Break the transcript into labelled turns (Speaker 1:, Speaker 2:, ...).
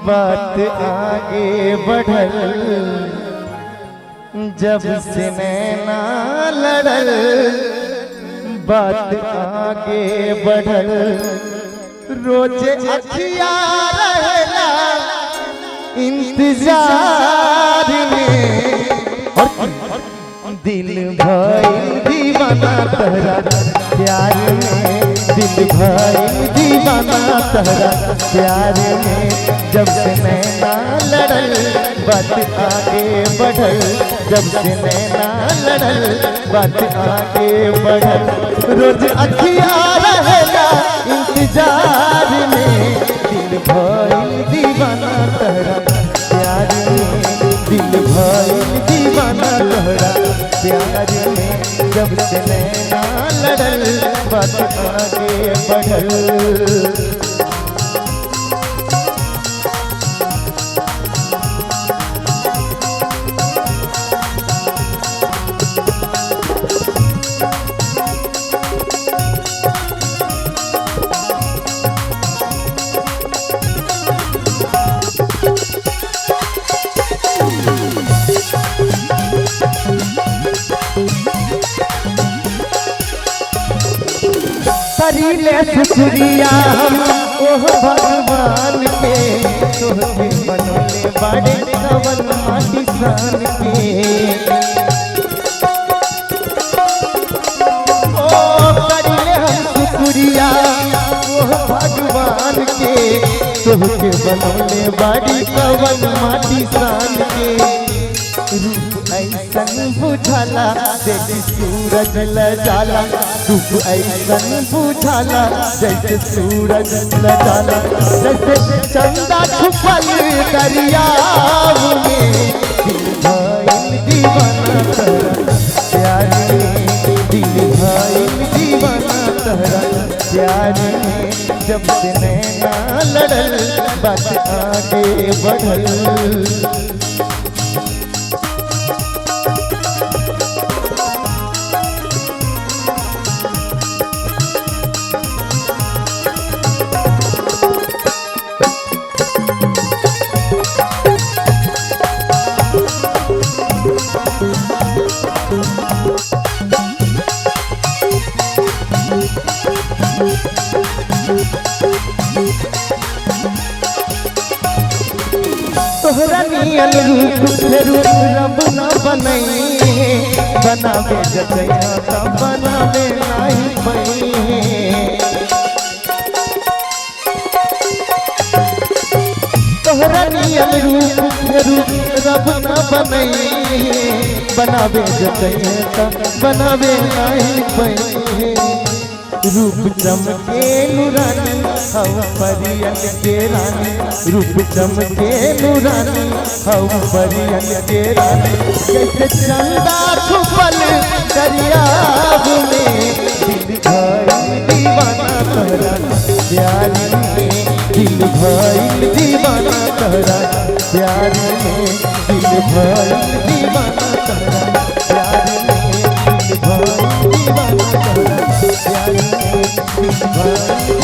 Speaker 1: बात आगे बढ़ल जब से नैना लड़ल, बात आगे बढ़ल। रोज अखिया रहला इंतजार में, और दिल भइल दीवाना तहरा प्यार में, दिल भइल दीवाना तहरा प्यार में। जब से नैना लड़ल बात आगे बढ़ल, जब से नैना लड़ल बात आगे बढ़ल। रोज अखिया रहला इंतजार में, दिल भइल दीवाना तहरा प्यार में, दिल भइल दीवाना तहरा प्यार में। जब से नैना लड़ल बात आगे बढ़ल। करीले शुक्रिया हम ओह भगवान के, तोहके बनौले बाड़े कवन माटी सान के। ओ करीले हम शुक्रिया ओह भगवान के, तोहके बनौले बाड़ी कवन माटी सान के। रूप ऐसन बुझाला जैसे सूरज लजाला, रूप ऐसन बुझाला जैसे सूरज लजाला, जैसे चंदा छुपल दरियाव में। दिल भइल दीवाना तहरा प्यार में, दिल भइल दीवाना तहरा प्यार में। जब से नैना लड़ल बात आगे बढ़ल। तोहरा नियन रूप फेरू रब न बनई, बनावे जतैया त बनावे नाही पई। तोहरा नियन रूप फेरू रब न बनई, बनावे जतैया त बनावे नाही पई। रूप चमके नूरानी हव परियन के रानी, रूप चमके नूरानी हव परियन के रानी, जैसे चंदा छुपल दरियाव में। दिल भइल दीवाना तहरा प्यार में, दिल भइल दीवाना तहरा प्यार में, दिल भइल दीवाना तहरा प्यार में, दिल भइल दीवाना तहरा प्यार में, दिल भइल